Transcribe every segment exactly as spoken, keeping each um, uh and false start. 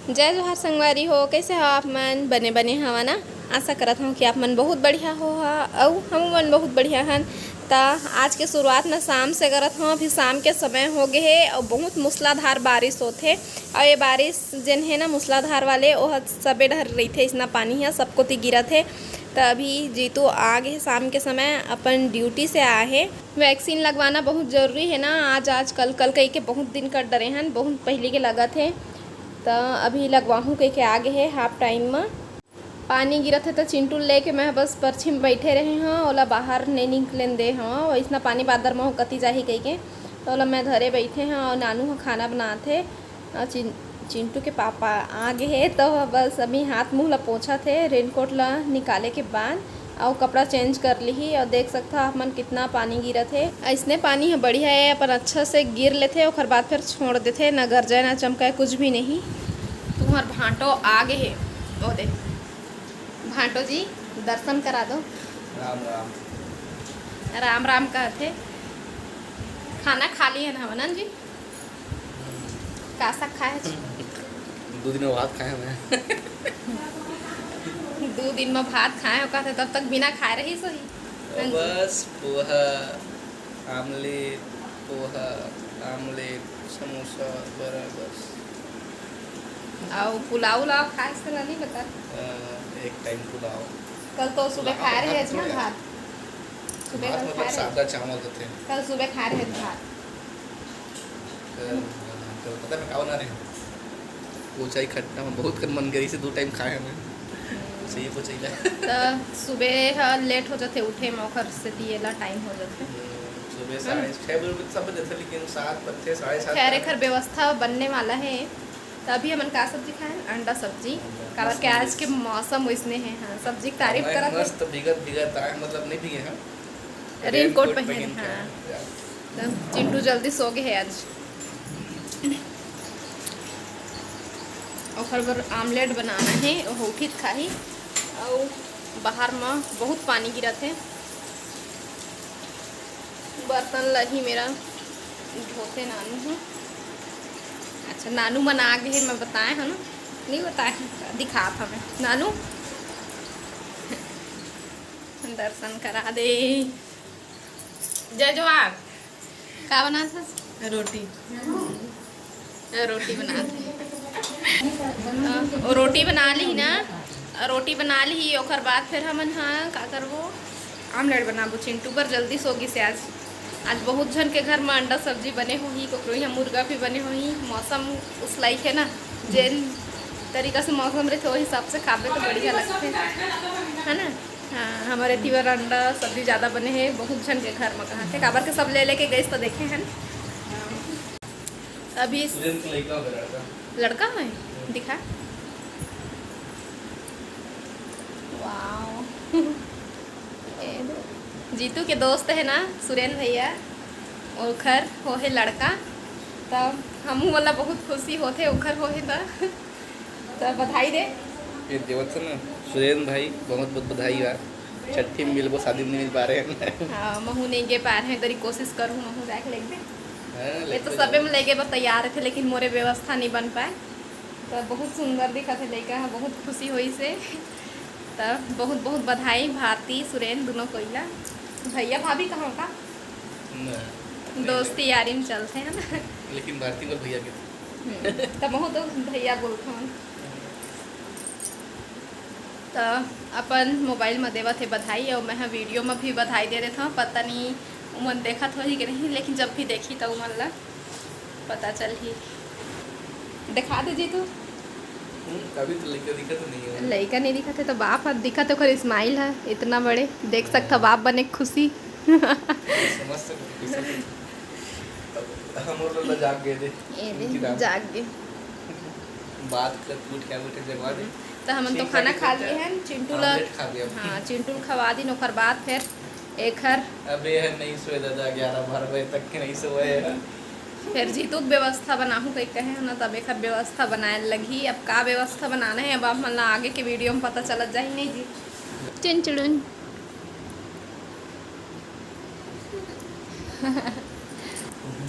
जय जोहार संगवारी हो, कइसे हो आप मन? बने बने हवा ना? आशा करत हूँ कि आप मन बहुत बढ़िया हो हा, अउ हम मन बहुत बढ़िया हन। त आज के शुरुआत मैं शाम से करत हूँ। अभी शाम के समय हो गए हे अउ बहुत मूसलाधार बारिश होत हे। अउ ये बारिश जेन हे ना मूसलाधार वाले, ओह सबे डहर रहिथे, इसना पानी ह सब कोती गिरत हे। त अभी जीतू आ गे हे शाम के समय, अपन ड्यूटी से आए हे। वैक्सीन लगवाना बहुत जरूरी हे ना, आज, आज कल, कल कहिके बहुत दिन कर डरे हन, बहुत पहिली के लगत हे। त अभी लगवाहूँ कहिके आ गे हे हाफ टाइम म। पानी गिरत हे त चिंटू ल लेके मैं बस परछी म बइठे रहे हंव, ओला बाहर नइ निकलेन दे हंव, अइसना पानी बादर म हो कति जाही कहिके। त ओला मैं धरे बइठे हंव अउ नानू ह खाना बनात हे। अउ चिं-, चिंटू के पापा आ गे हे, त बस अभी हाथ मुंह ला पोंछत हे, रेनकोट ला निकाले के बाद अउ कपड़ा चेंज कर लिही। अउ देख सकथव आप मन कितना पानी गिरत हे। अइसने पानी ह बढ़िया हे, अपन अच्छा से गिर लेथे, ओखर बाद फेर छोड़ देथे, ना गरजाए ना चमकाए कुछ भी नहीं। तुंहर भांटो आ गे हे, ओ दे भांटो जी, दर्शन करा दो। राम राम। राम राम कहत हे। खाना खा लिए हन हमन जी? का साग खाए हच? दू दिन म भात खाए हंव मैं। दू दिन म भात खाए हो कहत हे, तब तक बिना खाए रहिस होही। हाँ जी। बस पोहा, आमलेट, पोहा, आमलेट, समोसा, बरा, बस। अउ पुलाव उलाव खाए से नहीं बता। अ, एक टाइम पुलाव। कल तो सुबह पुलाव खाए रहे हच ना भात। सुबह भात कल मतलब खाए रहे। सादा चावल होथे। कल सुबह खाए रहे भात। कल, कल पता मैं का बना रहे हूँ? पोचाई खट्टा में बहुत कर मन करी से दू टाइम खाए हमें। सही पोचाई ला। त सुबह ह लेट हो जाथे उठे में, ओखर सेती एला टाइम हो जाथे। सुबह साढ़े छः बजे तक सब देथे, लेकिन सात बजथे, साढ़े सात खैर, तक। एखर व्यवस्था बनने वाला हे। त अभी हमन का सब्जी खाएन? अंडा सब्जी। अंडा, काबर मस्त के आज के मस्त। मौसम वैसने हे, हाँ, सब्जी के तारीफ मैं करत हे। मस्त भीगत भीगत आए, मतलब नहीं भीगे हैं। रेनकोट रेनकोट पहन, पहन के हाँ। आए। त चिंटू जल्दी सो गे हे आज। ओखर बर आमलेट बनाना हे, ओह उठित खाही। अउ बाहर म बहुत पानी गिरत हे। बर्तन ल ही मेरा धोथे नानू ह। अच्छा, नानू मन आ गे हे, मैं बताए हंव ना? नहीं बताए हंव, दिखात हंव मैं। नानू, दर्शन करा दे। जय जोहार। का बनात हस? रोटी। रोटी बनात हे। अ, वो रोटी बना ली ना, रोटी बना ली, ओकर बाद फिर हमन हा का करबो, आमलेट बनाबो। चिंटू बर जल्दी सो गिस हे आज। आज बहुत झन के घर म अंडा सब्जी बने होही, कोकरो इहाँ मुर्गा भी बने होही। मौसम उसलाइक हे ना, जेन तरीका से मौसम रहिथे, ओही हिसाब से खाबे तो बढ़िया लगथे, है ना? हाँ, हमर एती बर अंडा सब्जी ज़्यादा बने हे, बहुत झन के घर म कहाथे, काबर के सब ले लेके गइस त देखे हन। अभी सुरेंद्र के लइका होगे, लड़का। लड़का है? दिखा। वाओ। ए दे। जीतू के दोस्त है ना सुरेंद्र भैया, ओखर होहे लड़का, त हमू वाला बहुत खुशी होथे ओखर होहे त। त बधाई दे। ये देवत से ना, सुरेंद्र भाई, बहुत बहुत बधाई बा। छठी में मिलबो, शादी में नहीं मिल पा रहे हैं। हाँ, महू नहीं गे पा रहे हैं, तरी कोशिश करूँ महू जाके लेके। हाँ, ये तो लेके सबे जाओ। में लेके बर तैयार थे, लेकिन मोरे व्यवस्था नहीं बन पाए। तो बहुत सुंदर दिखत हे लइका ह, बहुत खुशी होइस हे। त बहुत बहुत बधाई भारती, सुरेन, दुनों कोई ला। भैया भाभी कहाँ का? नहीं, दोस्ती नहीं। यारी में चलथे, है ना? लेकिन भारती बर भैया के। हम्म, त महू तो भैया बोलथन। त अपन मोबाइल म देवत हे बधाई, अउ मैं ह वीडियो म भी बधाई दे देथव। पता नहीं उमन देखत होही कि नहीं, लेकिन जब भी देखी त उमन ला पता चलही। दिखा दे जीतू। हम्म, अभी तो लइका दिखत नहीं है। लइका नहीं दिखत है तो बाप ह दिखत, ओकर स्माइल है इतना बड़े, देख सकत ह बाप बने के खुशी। समझ सकते, समझ सकते। हमर लोग जाग गए थे। ये दे, इनकी रात। जाग गए। बात कर, उठ के, उठ के जगवा दे। तो हमन तो ठीक खाना है, खा ठीक है। लिए हैं, चिंटू ला, आमलेट खा लिया। हाँ, चिंटू ला खवा दिन, ओकर बाद फिर एखर। अबे है नहीं सोए दादा, ग्यारह बारह बजे तक के नहीं सोए है। फिर जीतू के व्यवस्था बनाहूँ कही कहे हो ना, तब एखर व्यवस्था बनाए लगही। अब का व्यवस्था बनाना है, अब आप मन ला आगे के वीडियो में पता चलत जाही नहीं जी। चिंटुड़ुन।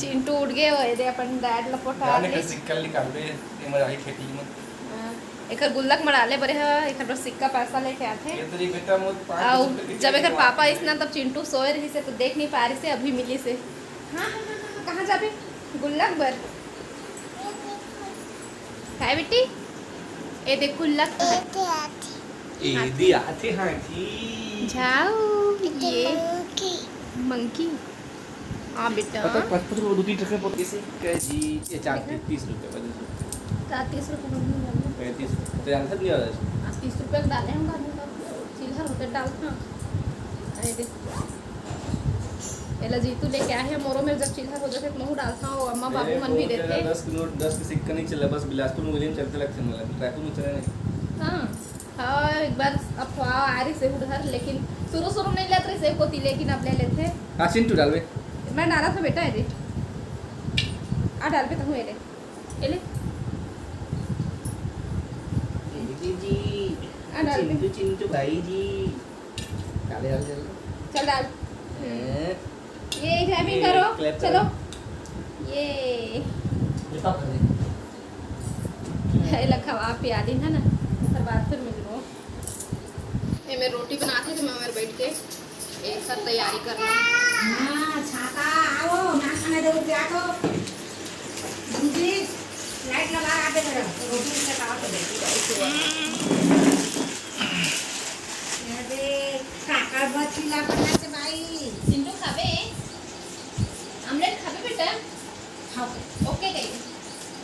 चिंटू उठ गए हो, ये दे अपन डैड लपोटा जाने के। का सिक्कल निकाल दे, ये मजा आई खेती में। एकर गुल्लक म डाले बरे ह, एकर बर सिक्का पैसा लेके आथे। ये तेरी बेटा मोर पाँच अउ रुपए के जब एकर चेक पापा आइस ना, तब चिंटू सोए रहिस हे, तो देख नहीं पा रहिस हे, अभी मिलिस हे। हाँ, हाँ, हाँ, हाँ, कहाँ जाबे? गुल्लक बर। काय बेटी? ए देख गुल्लक। ए दे आथे। ए दे आथे, हाँ जी। झाऊ, ये ये मंकी। मंकी। हाँ बेटा। पता पचपन रुपये दो तीन ट्रक में पहुंच कैसे? कह जी, ये चार तीस, तीस रुपये, पच्चीस रुपये। का तीस रुपये में नहीं डालना? पैंतीस रुपये। तो यार, नहीं आ रहा है। हाँ, तीस रुपये का डाले हम घर में, तो चिल्हर होते डालता। अरे देख, एला जीतू लेके आए हैं, मोरो मेर जब चिल्हर हो जाते, तो महू डालता हूँ, अम्मा बाबू अरे, मन भी वो देते। दस के नोट, दस के सिक्का नहीं चला, बस बिलासपुर में चलते लगते, मतलब, रायपुर में चले नहीं। हाँ। हाँ, एक बार अफवाह आ रही से उधर, लेकिन शुरू शुरू नहीं लेत रही से कोती, लेकिन अब ले लेथे। हाँ, चिंटू डालबे। मैं डाला था बेटा, ये दे। आ डालबे तहूँ, ये ले। ये ले। जी, जी, जी। आ डालबे। चिंटू, चिंटू भाई जी। डाले, डाले, डाले। चल डाल। हैं? ये clapping ये करो, clap चलो। करो। ये। ये सब कर दे। एला खवा पिया दिन है ना, ओकर बाद फिर मिलबो। एमे रोटी बनाथे तो मैं मेर बैठ के एकर तैयारी करना। हाँ, छाता आओ, ना खाना दे रुक जाओ। दीदी, light लगा रहा दे मेरा, रोटी से कहा तो दे। ये दे, काका बच्ची ला बना से भाई। चिंटू खाबे? Omelette खाबे बेटा? हाँ। OK कहिए।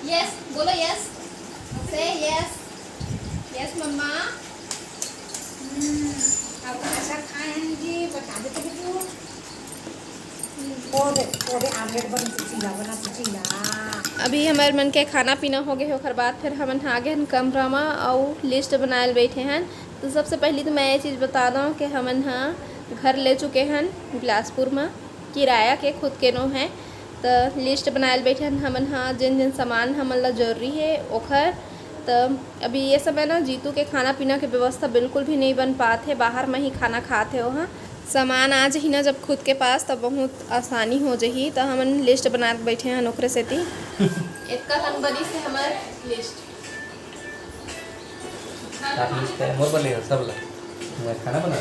Yes, बोलो yes। Say yes। Yes मम्मा। हम्म, अब अच्छा खाए हैं जी, बता दे तो बिट्टू। वो दे, वो दे, omelette बन चुकी ला, बना चुकी ला। अभी हमर मन के खाना पीना हो गए, ओकर बाद फिर हमन आ गए हन कमरा मा अउ list बनाए ल बैठे हन। तो सबसे पहली तो मैं ये चीज़ बता दूँ कि हमन हा घर ले चुके हन बिलासपुर मा। किराया के खुद के नो है, त list बनाए ल बैठे हन हमन हा, जेन जेन सामान हमन ला जरूरी हे ओखर। त अभी ये समय ना जीतू के खाना पीना के व्यवस्था बिल्कुल भी नहीं बन पात हे, बाहर में ही खाना खात हे ओहा। सामान आ जही ना जब खुद के पास, तब बहुत आसानी हो जही। त हमन list बनाए ल बैठे हन ओकरे सेती। इतना कन बनी से हमर list। आप list है, मोर बने हो सब ला। मैं खाना बना।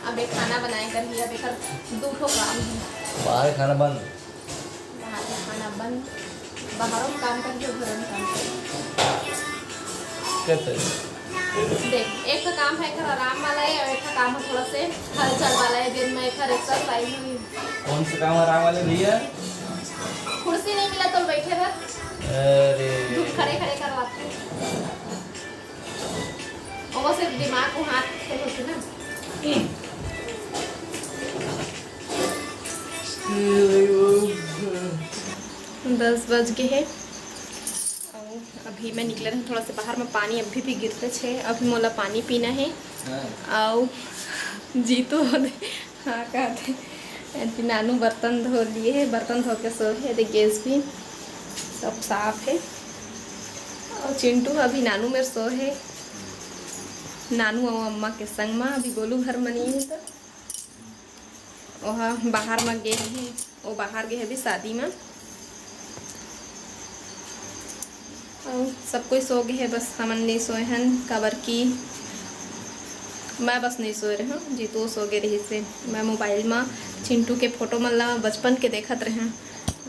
अबे खाना बनाए कर ही, अबे कर दू ठो काम है। बाहर खाना बंद। बाहर का खाना बंद, बाहरों में काम कर, जो घरों में काम कर। कैसे? देख, एक तो काम है एकर आराम वाला है और एक तो काम है थोड़ा से हलचल वाला है, दिन में एकर exercise हुई। कौन सा काम आराम वाला है भैया? कुर्सी नहीं मिला तो बैठे रह। अरे। धूप खड़े खड़े करवाते हैं। वो सिर्फ दिमाग को हाथ खेल होते ना। दस बज गए हैं। अउ अभी मैं निकले रहे थोड़ा सा बाहर में, पानी अभी भी गिरते छे, अभी मोला पानी पीना है। हाँ। अउ जीतू होले, हाँ कहते, एती नानू बर्तन धो लिए है, बर्तन धो के सो है, देख गैस भी सब साफ है। अउ चिंटू अभी नानू मेर सो है, नानू अउ अम्मा के संग मा। अभी गोलू घर मनी है तो ओहा बाहर म गे हे, ओ बाहर गे हे अभी शादी म। अउ सब कोई सो गे हे, बस हमन नइ सोए हन, काबर कि मैं बस नइ सोए रहेंव, जीतू सो गे रहिस हे। मैं मोबाइल म चिंटू के फोटो मन ला बचपन के देखत रहेंव।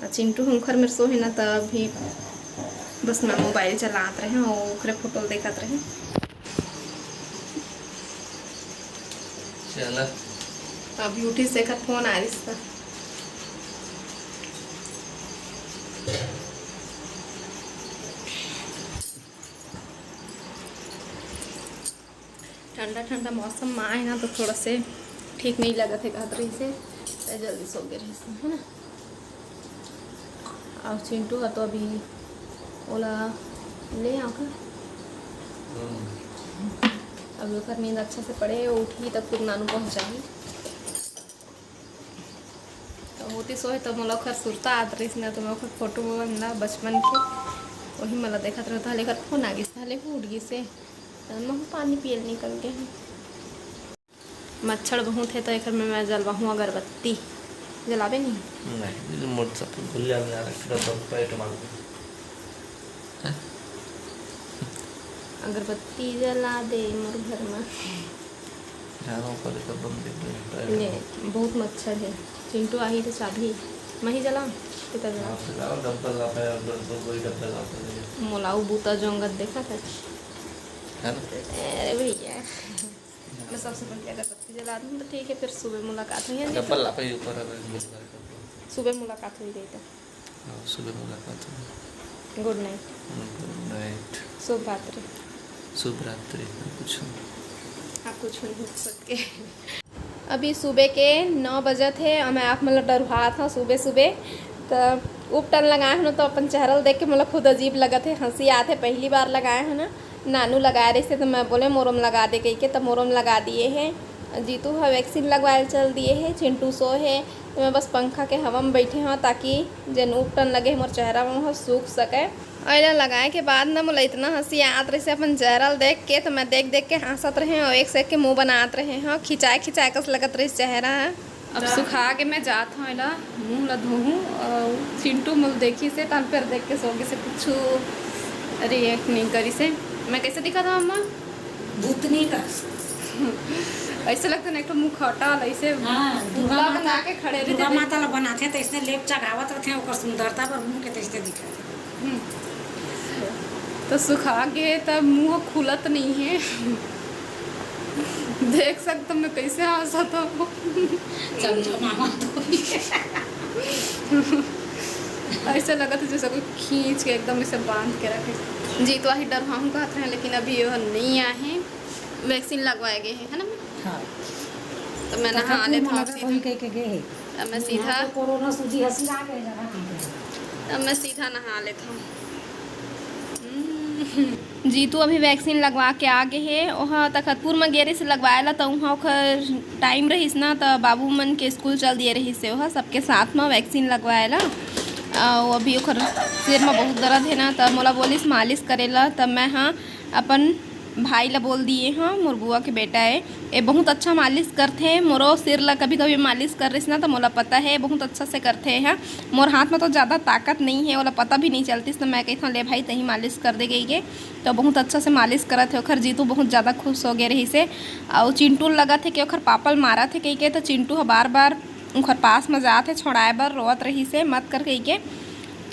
चिंटू ह उखर मेर सो हे ना, त अभी बस मैं मोबाइल चलात रहेंव अउ ओखरे फोटो ल देखत रहेंव। चला। अभी उठिस, एकर फोन आ रिस त। ठंडा ठंडा मौसम में आए ना तो थोड़ा से ठीक नहीं लगत हे कहत रहिस हे, त जल्दी सो गे रहिस हे, है ना। अउ चिंटू ह तो अभी ओला ले आव का? हम्म। अभी ओकर नींद अच्छा से पड़े, उठही तब फिर नानू पहुँचाही। तो होती सोहे तो मोला ओकर सुरता आत रहिस ना, तो मैं ओकर फोटो मन ला बचपन के वही मोला देखत रहता। हले एकर फोन आ गिस, हले उठ गिस हे, तो मैं पानी पिए ल निकल गे हूँ। मच्छर बहुत हे, त एकर में मैं जलवाहूँ अगरबत्ती। जलाबे नहीं? नहीं, मोर सब भूल जाने आ रहा, पूरा सब पेट मार दे। अगरबत्ती जला दे मोर घर में। जानो करे तो बम देख ले। ले, बहुत मच्छर है। चिंटू आही तो चाबी, मैं ही जलाऊं? कितना जलाऊं? आप जलाओ, डब्बा लाता है, डब्बा, कोई डब्बा लाता है। मोला वो बूता जोंगत देखा था। है ना? अरे भैया, मैं सबसे पहले अगरबत्ती जला दूं तो ठीक है, फिर सुबह मुलाकात हुई है जी। डब्बा लाता है ऊपर, अगर मुलाकात करते हैं। सुबह मुलाकात हुई गई तो। हाँ, सुबह मुलाकात होगी। गुड नाइट। गुड नाइट। शुभ रात्रि। शुभ रात्रि। कुछ आप कुछ नहीं हो सकते। अभी सुबह के नौ बजत हे और मैं आप मतलब डरवात हूँ सुबह सुबह। तो उपटन लगाए हूँ ना, तो अपन चेहरा ल देख के मतलब खुद अजीब लगत हे, हंसी आत हे। पहली बार लगाए हूँ ना, नानू लगाए रहिस हे, तो मैं बोले मोरम लगा दे कहिके, तो मोरम लगा दिए हे। जीतू ह वैक्सीन लगवाए ल चल दिए हे, चिंटू सो हे, तो मैं बस पंखा के हवा में बैठे हूँ, ताकि जेन उपटन लगे हे मोर चेहरा में, वो सूख सके। और एला लगाए के बाद ना मोला इतना हंसी आत रहिस हे अपन चेहरा ल देख के, तो मैं देख देख के हंसत रहे हूँ, एक से एक के मुंह बनात रहे हूँ, खिंचाए खिंचाए कस लगत रहिस चेहरा ह। अब सुखा के मैं जात हूँ, एला मुंह ला धोहूँ। और चिंटू मोला देखिस हे, तब फिर देख के सो गिस हे, कुछ रिएक्ट नहीं करिस हे। मैं कैसे दिखत हूँ अम्मा? भूतनी कस। ऐसे लगता ना, एक ठो मुखौटा वाला, ऐसे हाँ, दुर्गा पुतला माता, बना के खड़े रहिथे। दुर्गा माता ला बनाथे, तो ऐसे लेप चढ़ावत रहिथे, ओकर सुंदरता बर मुंह के तैसे दिखत। हम्म। तो सुखा के तब मुंह खुलत नहीं है। देख सकते मैं कैसे हंसत हूँ। चमचमावत होही। ऐसे लगत हे जैसे कोई खींच के एकदम ऐसे बांध के रखे। जीतू आही डरवाहूँ कहत रहे, लेकिन अभी वो नहीं आहे, वैक्सीन लगवाए गए हैं, है ना? हाँ। तो मैं नहा लेत हूँ सीधा। वही कह के गए हैं। अब मैं सीधा यहाँ पे कोरोना सूजी हंसी ला के जगह नहीं है। अब मैं सीधा नहा लेत हूँ। हम्म। जीतू अभी वैक्सीन लगवा के आ गे हे। ओहा तखतपुर म गे रहिस लगवाए ला, त उहाँ ओखर टाइम रहिस ना, त बाबू मन के स्कूल चल दिए रहिस हे। ओहा सबके साथ म वैक्सीन लगवाए ला। अउ अभी ओखर सिर म बहुत दर्द हे ना, त मोला बोलिस मालिश करे ला, त मैं ह अपन भाई ला बोल दिए हँ, मोर बुआ के बेटा ए, ए बहुत अच्छा मालिश करथे। मोरो सिर ला कभी-कभी मालिश कर रहिस ना, त मोला पता हे, बहुत अच्छा से करथे ह। मोर हाथ म तो ज्यादा ताकत नइ हे, ओला पता भी नइ चलतिस, त मैं कहिथँव, "ले भाई, तहीं मालिश कर दे," कहिके। त बहुत अच्छा से मालिश करत हे ओखर। जीतू बहुत ज्यादा खुश हो गे रहिस हे। अउ चिंटू ल लगत हे कि ओखर पापा ल मारत हे कहिके, त चिंटू ह बार-बार ओखर पास म जात हे छोड़ाए बर, रोवत रहिस हे, "मत कर," कहिके।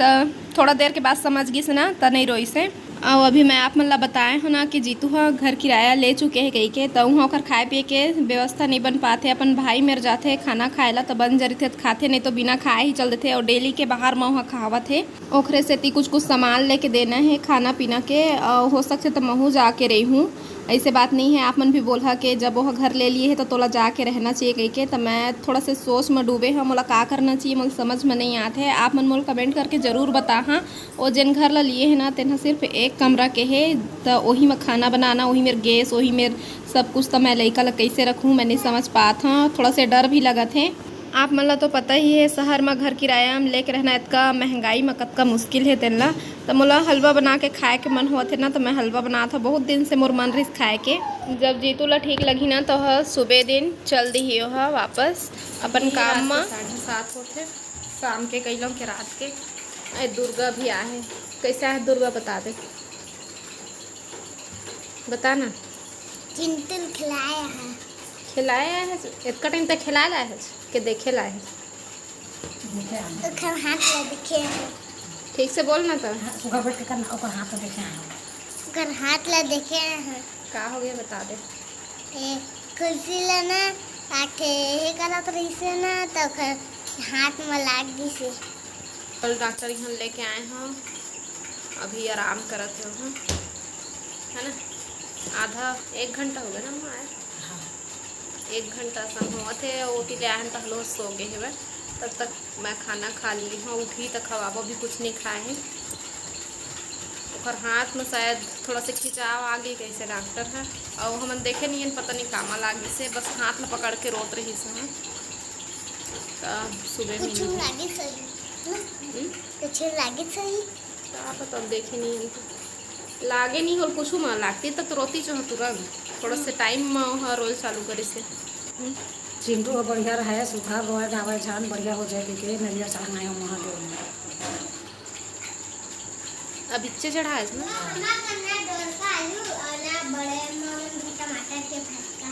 त थोड़ा देर के बाद समझ गिस ना, त नइ रोइस हे। अउ अभी मैं आप मन ला बताए हँव ना कि जीतू ह घर किराया ले चुके हे कहिके, त उहाँ ओखर खाए पिए के व्यवस्था नइ बन पात हे। अपन भाई मेर जाथे खाना खाए ला, त बन जरिथे त खाथे, नइ तो बिना खाए ही चल देथे। अउ डेली के बाहर म उहाँ खावत हे, ओखरे सेती कुछ कुछ सामान लेके देना हे खाना पीना के। अउ हो सकथे त महूँ जाके रहिहूँ, अइसे बात नइ हे। आप मन भी बोलहा के जब ओह घर ले लिए हे, त तोला जाके रहना चाहिए कहिके। त मैं थोड़ा से सोच म डूबे हँव, मोला का करना चाहिए, मोला समझ म नइ आत हे। आप मन मोला comment करके जरूर बताहा। ओ जेन घर ला लिए हे ना, तेन ह सिर्फ एक कमरा के हे, त ओही म खाना बनाना, ओही मेर गैस, ओही मेर सब कुछ, त मैं लइका ला कइसे रखहूँ, मैं नइ समझ पात हँव। थोड़ा से डर भी लगत हे। आप मन ला तो पता ही हे, शहर म घर किराया म लेके रहना, एतका महंगाई म कतका मुश्किल हे तेन ला। त मोला हलवा बना के खाए के मन होवत हे ना, त मैं हलवा बनात हँव। बहुत दिन से मोर मन रहिस खाए के। जब जीतू ला ठीक लगही ना, त ओह सुबे दिन चल दिही ओह वापस अपन काम म। साढ़े सात होथे, शाम के कहिलों के रात के। ए, दुर्गा भी आहे। कैसे आहे दुर्गा, बता दे, बता ना। चिंटू ल खिलाए हे। खिलाए हे? एतका टाइम तक खिलाए ला हे के देखे ला हे? ओखर हाथ ला देखे हे। ठीक से बोल ना त। हाँ, सुबह बैठ के करना, ओकर हाथ ला देखे हे। ओकर हाथ ला देखे हे। का हो गया, बता दे। ए, कुर्सी ला ना, आके हे करत रहिसे ना, त ओखर हाथ म लाग गिसे। कल डॉक्टर यहाँ लेके आए हँव, अभी आराम करत हे, हाँ, है ना? आधा एक घंटा हो गया ना, हम आए। हाँ। एक घंटा असन होवत हे, ओती ले आए हन, त हलो सो गे हेवय। तब तक मैं खाना खा ली हँव, उठी त खवाबो, अभी कुछ नइ खाए हे। ओकर हाथ म शायद थोड़ा से खिंचाव आ गे कहिसे डॉक्टर ह, अउ हमन देखे नइ हन, पता नइ कामा लाग गिसे, बस हाथ ल पकड़ के रोत रहिस ह। त सुबह कुछ मिली। लागिस होही ना? हम्म? कुछ लागिस होही? का पता, अब देखे नइ हन त। लागे नइ होल कुछु म, लागतिस त रोतिस ह तुरंत। थोड़ा से टाइम म ओह रोल चालू करिस हे। हम्म। चिंटू ह बढ़िया रहय, सुघर रोवय गावय झन, बढ़िया हो जाय कहिके नरियर चढ़ाए हँव महादेव म। अब इच्चे चढ़ाएस ना। हमार गन्ना डोरका आलू और ना बड़े अम्मा मन भी टमाटर के भरता।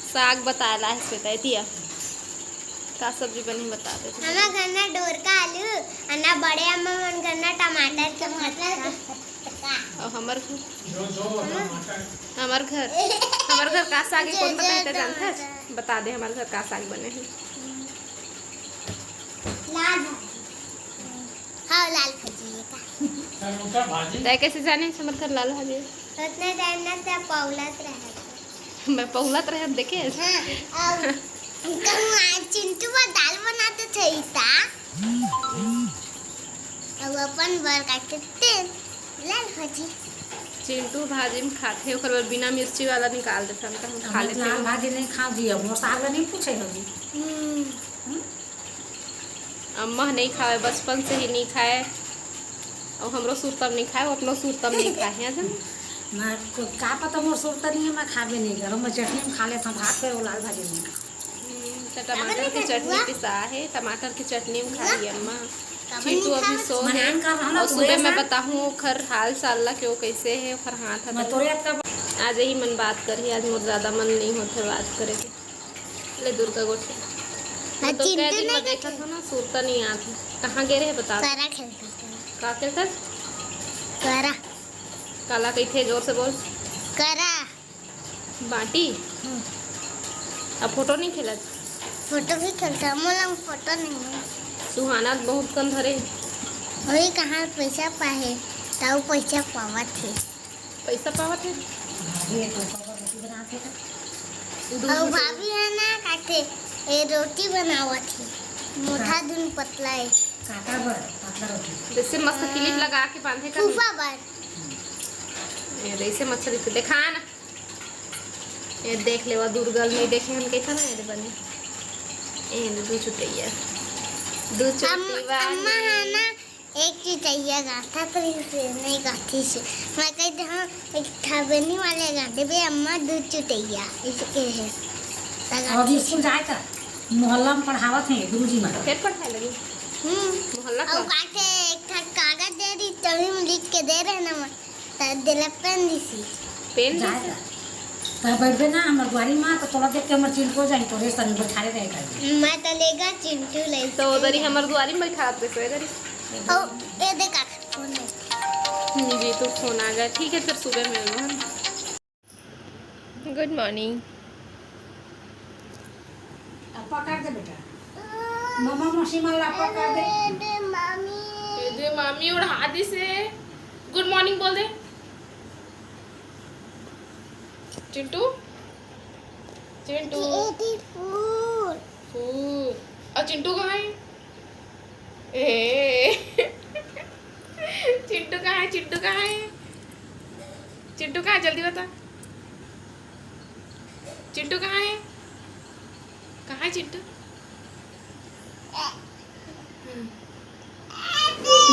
साग बताए ला है श्वेता, एतिया। का सब्जी बनी बता दे। हमार गन्ना डोरका आलू और ना बड़े अम्मा मन गन्ना टमाटर के भरता। और हमर घर, हमर घर, हमर घर का साग है, कौन बताए ते जानथस? बता दे, हमर घर का साग बने है। लाल भाजी। हाँ, लाल भाजी है का? तै कैसे जाने हमर घर लाल भाजी है? उतने टाइम ना ते पौलत रहे। मैं पौलत रहे देखे? हाँ, अब कहूँ आज चिंटू बा दाल बनाते थे इता। अब अपन बर काटते तेल लाल भाजी। चिंटू भाजी में खाथे, ओकर बर बिना मिर्ची वाला निकाल देथन, त हम खा लेथन। लाल भाजी नहीं खाओ जी, अब मोर साग ला नहीं पूछे हो जी। हम्म। हम्म? अम्मा नहीं खावे, बचपन से ही नहीं खाए, और हमरो सुरता में नहीं खाए, वो अपनो सुरता में नहीं खाए, है ना? मैं को-, का पता मोर सुरता नहीं है, मैं खाबे नहीं करो, मैं चटनी में खा लेता हूँ भात पे, वो लाल भाजी नहीं। हम्म, तो टमाटर की चटनी पिसा है, टमाटर की चटनी में खाई अम्मा। चिंटू अभी सो है। और सुबह मैं बताहूँ ओखर हाल चाल ला, क्यों कैसे है ओखर हाथ। आज यही मन बात करी, आज मोर ज्यादा मन नहीं होते बात करे के। ले दुर्गा गोठे। हाँ, तो चिंटू नहीं देखा था ना, सुरता नहीं आती। कहाँ गए रहे बता। करा खेलता था। का खेलता? करा। काला कही थे, जोर से बोल। करा। बाटी? हम्म। अब फोटो नहीं खेलत? फोटो भी खेलता, मोला फोटो नहीं है। सुहाना बहुत कन धरे। वही कहाँ पैसा पाए, ताऊ पैसा पावत है। पैसा पावत है? और भाभी है ना, काटे, ए, रोटी बनावत है। मोटा धुन पतला है। काटा बर पतला रोटी। जैसे मस्त clip लगा के बांधे का। फूफा बर। ए, जैसे मछली को देखा ना। ये देख लेवा, दुर्गल नहीं देखे हम कैसा ना, ये बने। ए, दू चुटैया। दू चुटैया। अम्मा है ना, एक चुटैया गाथा तो इसे नहीं गाथी से। मैं कहते हाँ, एक थाबेनी वाले गाते बे अम्मा दू चुटैया, इसके है। अभी स्कूल जाए का, मोहल्ला में पढ़ावत है गुरुजी मन। फिर पढ़ाए लगी? हम्म। मोहल्ला और का? गाते एक ठा कागज दे रही, तभी में लिख के दे रहे ना मैं। त देला पेन दिसी। पेन दिसी? त बैठबे ना हमर दुआरी मा, त तोला देख के हमर चिंटू जाई, तोरे संग बछारे रहे करी। मैं त लेगा चिंटू ले। तो उधर ही हमर दुआरी में बैठा दे, सो इधर ही। ओ, ए देख, आ फोन है। हम्म, जी, तो फोन आ गया। ठीक है, फिर सुबह मिलबो हम। Good morning। अब पकड़ दे बेटा, मम्मा मौसी मन ला पकड़ दे। दे मामी। ए दे मामी और हादी से good morning बोल दे। चिंटू, चिंटू। फूल। फूल। और चिंटू कहाँ है? ए। चिंटू कहाँ है? चिंटू कहाँ है? चिंटू कहाँ है? जल्दी बता। चिंटू कहाँ है? कहाँ है चिंटू? हम्म।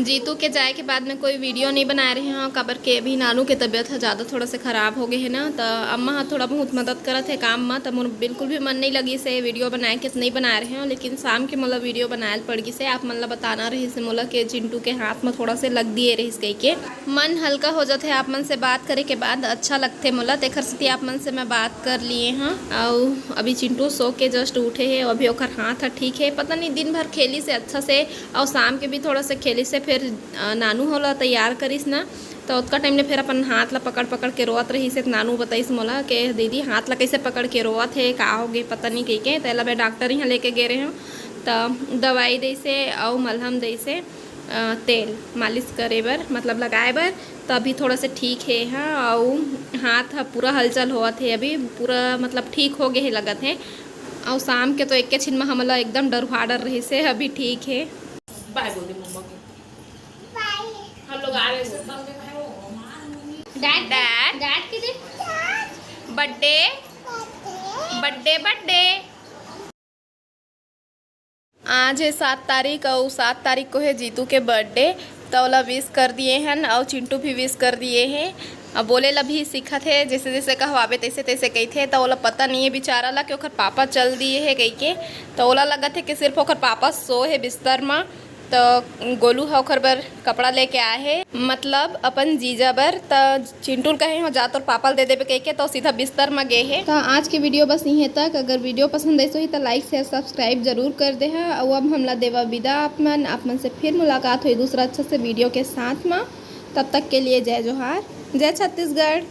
जीतू के जाए के बाद में कोई video नहीं बनाए रहे हों, काबर के अभी नानू के तबीयत ह ज़्यादा थोड़ा से खराब हो गए है ना, त अम्मा ह थोड़ा बहुत मदद करत है काम म, त मोर बिल्कुल भी मन नहीं लगी से video बनाए के, नहीं बनाए रहे हों। लेकिन शाम के मोला video बनाए ल पड़ गई से, आप मन ला बताना रही से मोला के चिंटू के हाथ में थोड़ा से लग दिए रहिस कही के। मन हल्का हो जाथे आप मन से बात करे के बाद, अच्छा लगथे मोला, तेखर सेती आप मन से मैं बात कर लिए हाँ। अउ अभी चिंटू सो के just उठे है, अभी ओकर हाथ ह ठीक है, पता नहीं दिन भर खेली से अच्छा से, अउ शाम के भी थोड़ा से खेली से, फिर अ, नानू होला तैयार करिस ना, त ओतका टाइम ले फिर अपन हाथ ला पकड़ पकड़ के रोवत रहिस हे। त नानू बताइस मोला के दीदी हाथ ला कैसे पकड़ के रोवत हे, का हो गे पता नहीं कहि के। त एला मैं डॉक्टर यहाँ लेके गे रहे हूँ, त दवाई देइस हे अउ मलहम देइस हे, अ, तेल मालिश करे बर, मतलब लगाए बर। त अभी थोड़ा से ठीक हे, हाँ, अउ हाथ ह पूरा हलचल होवत हे, अभी पूरा मतलब ठीक हो गे हे लगत हे। अउ शाम के तो एके छिन म हमला एकदम डरुहा डर रहिस हे, अभी ठीक हे। बाय बोल दे मम्मा को। हम लोग आ रहे हैं। Dad, dad. डैड के दे। Birthday, birthday, birthday. आज है सात तारीख, अउ सात तारीख को है जीतू के बर्थडे, त ओला विश कर दिए हन, अउ चिंटू भी विश कर दिए हैं। अब बोले ला भी सीखत है, जैसे जैसे कहवाबे तैसे तैसे कहिथे, त ओला पता नहीं है बेचारा ला कि ओकर पापा चल दिए है कहि के। त ओला लगत है कि सिर्फ ओकर पापा सो है बिस्तर मा, तो गोलू ह ओखर बर कपड़ा लेके आए हे, मतलब अपन जीजा बर। त चिंटू ल कहे हो, "जा तोर पापा ल दे देबे," कहिके, तो सीधा बिस्तर म गे हे। त आज के वीडियो बस इहें तक। अगर वीडियो पसंद आइस होही त लाइक, शेयर, सब्सक्राइब जरूर कर देहा। अउ अब हमला देवा विदा आप मन। आप मन से फिर मुलाकात होही दूसरा अच्छा से वीडियो के साथ म। तब तक के लिए जय जोहार, जय छत्तीसगढ़।